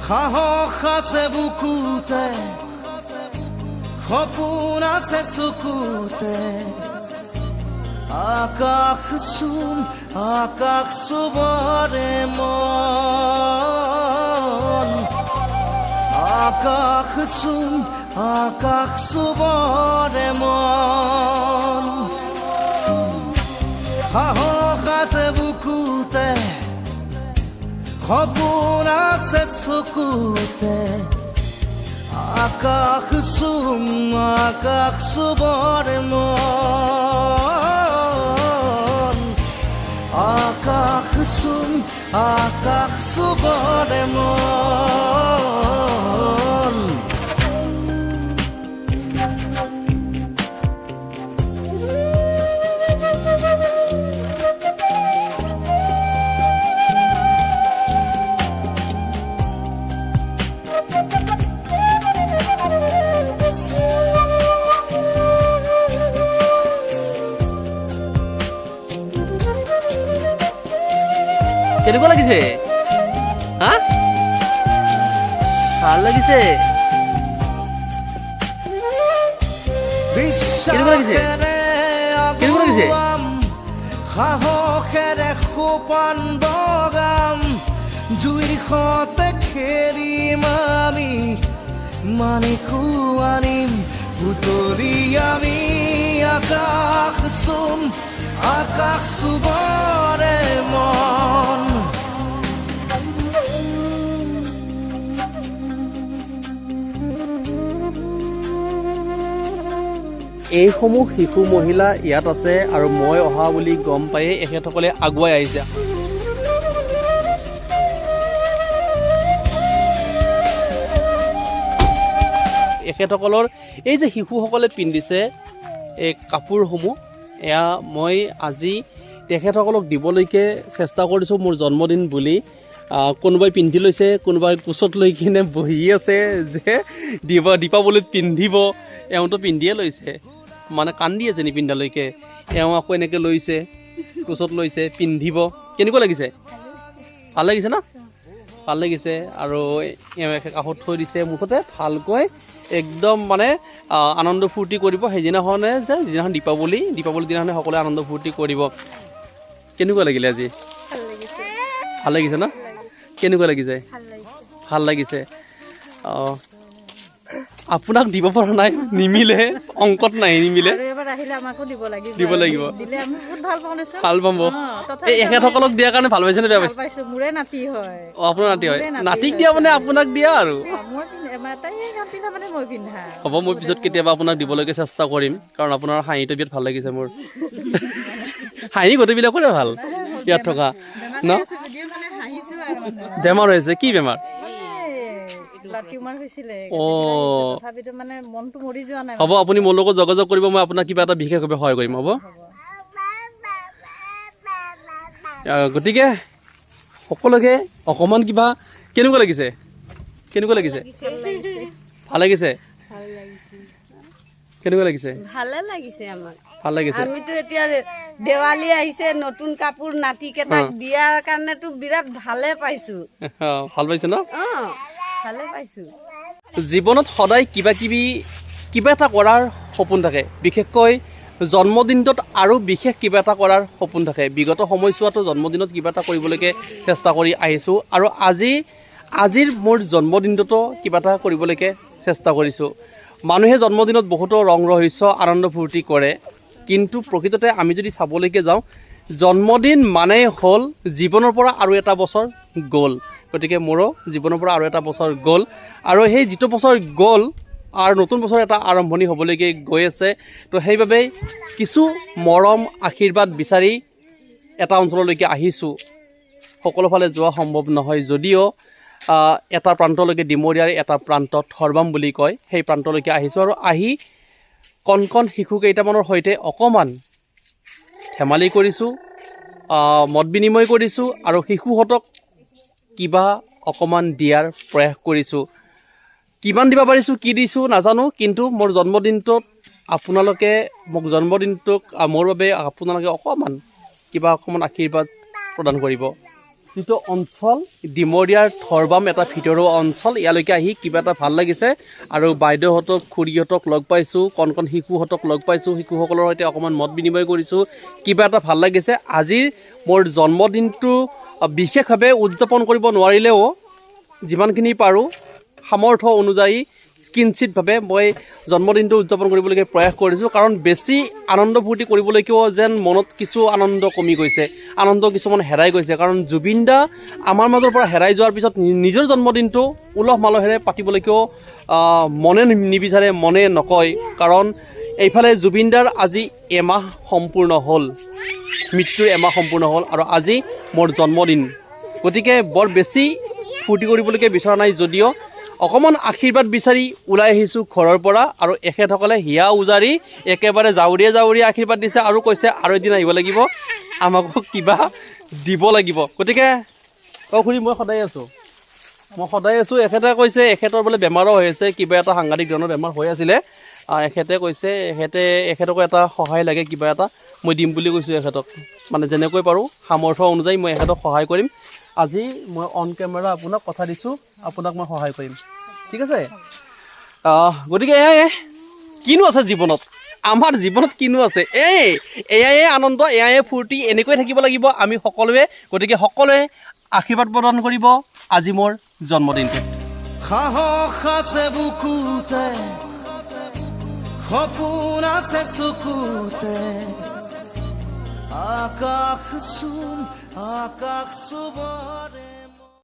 সাহস আছে বুকুতে, সপোন আছে চকুতে, আকাশ চুম আকাশ চুবৰে মন, আকাশ চুম আকাশ চুবৰে মন। সাহস আছে বুকুতে, সপোন আছে চকুতে, আকাশ চুম আকাশ চুবৰে মন, আকাশ চুম আকাশ চুবৰে মন। কেনেকুৱা লাগিছে? হা, ভাল লাগিছে? কেনেকুৱা লাগিছে? বিশ্বাসেৰে কেনেকুৱা লাগিছে? আগুৱাম, সাহসেৰে সোপান বগাম, জুইৰ সতে খেলিম আমি, মানিকো আনিম বুটলি আমি, আকাশ চুম আকাশ চুবৰে মন। এইসমূহ শিশু মহিলা ইয়াত আছে আৰু মই অহা বুলি গম পায়েই এখেতসকলে আগুৱাই আহিছে। এখেতসকলৰ এই যে শিশুসকলে পিন্ধিছে এই কাপোৰসমূহ, এয়া মই আজি তেখেতসকলক দিবলৈকে চেষ্টা কৰিছোঁ মোৰ জন্মদিন বুলি। কোনোবাই পিন্ধি লৈছে, কোনোবাই কোচত লৈ কিনে বহি আছে যে দীপাৱলীত পিন্ধিব। এওঁতো পিন্ধিয়ে লৈছে, মানে কান্দি আছে নিপিন্ধালৈকে। এওঁ আকৌ এনেকৈ লৈছে, কোচত লৈছে, পিন্ধিব। কেনেকুৱা লাগিছে? ভাল লাগিছে ন? ভাল লাগিছে। আৰু এওঁ একে কাষত থৈ দিছে। মুঠতে ভালকৈ একদম মানে আনন্দ ফূৰ্তি কৰিব সেইদিনাখনে, যে যিদিনাখন দীপাৱলী, দীপাৱলী দিনাখনে সকলোৱে আনন্দ ফূৰ্তি কৰিব। কেনেকুৱা লাগিলে আজি? ভাল লাগিছে। ভাল লাগিছে ন? কেনেকুৱা লাগিছে? ভাল লাগিছে। ভাল লাগিছে। অঁ, আপোনাক দিব পৰা নাই, নিমিলে, অংকত নাই, নিমিলে। আৰু এবাৰ আহিলে আমাকো দিব লাগিব। দিব লাগিব। দিলে আমি বহুত ভাল পাওঁ দেচোন। ভাল পাব। তথাপি এই এখেতসকলক দিয়াৰ কাৰণে ভাল পাইছে নে বেয়া ভাল পাইছে? পাইছো, মোৰে নাতি হয়। অঁ, আপোনাৰ নাতি হয়। মোৰে নাতি নাতিক হয়। দিয়া মানে আপোনাক দিয়া আৰু। মই তাই পিন্ধা মানে মই পিন্ধা। হ'ব, মই পিছত কেতিয়াবা আপোনাক দিবলৈকে চেষ্টা কৰিম, কাৰণ আপোনাৰ হাঁহিটো বিৰাট ভাল লাগিছে মোৰ। হাঁহি গোটেইবিলাকৰে ভাল ইয়াত থকা ন? বেমাৰ হৈ আছে যদিও মানে হাঁহিছো আৰু মানে। বেমাৰ হৈছে? কি বেমাৰ? ব্লাড টিউমাৰ হৈছিলে। তথাপিতো মানে মনটো মৰি যোৱা নাই। হ'ব, আপুনি মোৰ লগত যোগাযোগ কৰিব, মই আপোনাক কিবা এটা বিশেষভাৱে সহায় কৰিম। হ'ব। গতিকে সকলোকে অকণমান কিবা, কেনেকুৱা লাগিছে? কেনেকুৱা লাগিছে? ভাল লাগিছে? কেনেকুৱা লাগিছে? ভালে লাগিছে আমাক। ভাল লাগিছে। আমিতো এতিয়া দেৱালী আহিছে, নতুন কাপোৰ নাতি কেইটাক দিয়াৰ কাৰণেতো বিৰাট ভালে পাইছো। অঁ, ভাল পাইছে ন? অঁ, ভালে পাইছো। জীৱনত সদায় কিবা কিবি কিবা এটা কৰাৰ সপোন থাকে, বিশেষকৈ জন্মদিনটোত আৰু বিশেষ কিবা এটা কৰাৰ সপোন থাকে। বিগত সময়ছোৱাতো জন্মদিনত কিবা এটা কৰিবলৈকে চেষ্টা কৰি আহিছোঁ আৰু আজিৰ মোৰ জন্মদিনটোতো কিবা এটা কৰিবলৈকে চেষ্টা কৰিছোঁ। মানুহে জন্মদিনত বহুতো ৰং ৰহস্য আনন্দ ফূৰ্তি কৰে, কিন্তু প্ৰকৃততে আমি যদি চাবলৈকে যাওঁ, জন্মদিন মানেই হ'ল জীৱনৰ পৰা আৰু এটা বছৰ গ'ল। গতিকে মোৰো জীৱনৰ পৰা আৰু এটা বছৰ গ'ল, আৰু সেই যিটো বছৰ গ'ল আৰু নতুন বছৰ এটা আৰম্ভণি হ'বলৈকে গৈ আছে। তো সেইবাবেই কিছু মৰম আশীৰ্বাদ বিচাৰি এটা অঞ্চললৈকে আহিছোঁ। সকলোফালে যোৱা সম্ভৱ নহয় যদিও এটা প্ৰান্তলৈকে, ডিমৰীয়াৰ এটা প্ৰান্ত থৰবাম বুলি কয়, সেই প্ৰান্তলৈকে আহিছোঁ আৰু আহি কণ কণ শিশু কেইটামানৰ সৈতে অকণমান ধেমালি কৰিছোঁ, মত বিনিময় কৰিছোঁ আৰু শিশুহঁতক কিবা অকণমান দিয়াৰ প্ৰয়াস কৰিছোঁ। কিমান দিব পাৰিছোঁ, কি দিছোঁ নাজানো, কিন্তু মোৰ জন্মদিনটোত আপোনালোকে মোক জন্মদিনটোক, মোৰ বাবে আপোনালোকে অকণমান কিবা অকণমান আশীৰ্বাদ প্ৰদান কৰিব। যিটো অঞ্চল ডিমৰীয়াৰ থৰবাম এটা ভিতৰুৱা অঞ্চল, ইয়ালৈকে আহি কিবা এটা ভাল লাগিছে। আৰু বাইদেউহঁতক, খুৰীহঁতক লগ পাইছোঁ, কণ কণ শিশুহঁতক লগ পাইছোঁ, শিশুসকলৰ সৈতে অকণমান মত বিনিময় কৰিছোঁ, কিবা এটা ভাল লাগিছে। আজিৰ মোৰ জন্মদিনটো বিশেষভাৱে উদযাপন কৰিব নোৱাৰিলেও যিমানখিনি পাৰোঁ সামৰ্থ্য অনুযায়ী কিঞ্চিতভাৱে মই জন্মদিনটো উদযাপন কৰিবলৈকে প্ৰয়াস কৰিছোঁ। কাৰণ বেছি আনন্দ ফূৰ্তি কৰিবলৈকেও যেন মনত কিছু আনন্দ কমি গৈছে, আনন্দ কিছুমান হেৰাই গৈছে। কাৰণ জুবিন দা আমাৰ মাজৰ পৰা হেৰাই যোৱাৰ পিছত নিজৰ জন্মদিনটো উলহ মালহেৰে পাতিবলৈকেও মনে নিবিচাৰে, মনে নকয়। কাৰণ এইফালে জুবিন দাৰ আজি এমাহ সম্পূৰ্ণ হ'ল, মৃত্যুৰ এমাহ সম্পূৰ্ণ হ'ল আৰু আজি মোৰ জন্মদিন। গতিকে বৰ বেছি ফূৰ্তি কৰিবলৈকে বিচৰা নাই যদিও অকণমান আশীৰ্বাদ বিচাৰি ওলাই আহিছোঁ ঘৰৰ পৰা। আৰু এখেতসকলে হিয়া উজাৰি একেবাৰে জাউৰিয়ে জাউৰিয়ে আশীৰ্বাদ দিছে আৰু কৈছে আৰু এদিন আহিব লাগিব, আমাকো কিবা দিব লাগিব। গতিকে খুৰী, মই সদায় আছোঁ, মই সদায় আছোঁ। এখেতে কৈছে এখেতৰ বোলে বেমাৰো হৈ আছে, কিবা এটা সাংঘাতিক ধৰণৰ বেমাৰ হৈ আছিলে। এখেতে কৈছে এখেতকো এটা সহায় লাগে, কিবা এটা মই দিম বুলি কৈছোঁ এখেতক, মানে যেনেকৈ পাৰোঁ সামৰ্থ্য অনুযায়ী মই এখেতক সহায় কৰিম। আজি মই অন কেমেৰা আপোনাক কথা দিছোঁ, আপোনাক মই সহায় কৰিম, ঠিক আছে? গতিকে এয়াই কিনো আছে জীৱনত, আমাৰ জীৱনত কিনো আছে, এয়াই আনন্দ, এয়াই ফূৰ্তি, এনেকৈ থাকিব লাগিব আমি সকলোৱে। গতিকে সকলোৱে আশীৰ্বাদ প্ৰদান কৰিব আজি মোৰ জন্মদিনটোত। সাহস আছে বুকুতে, সপোন আছে চকুতে, আকাশ চুম আকাশ চুবৰে।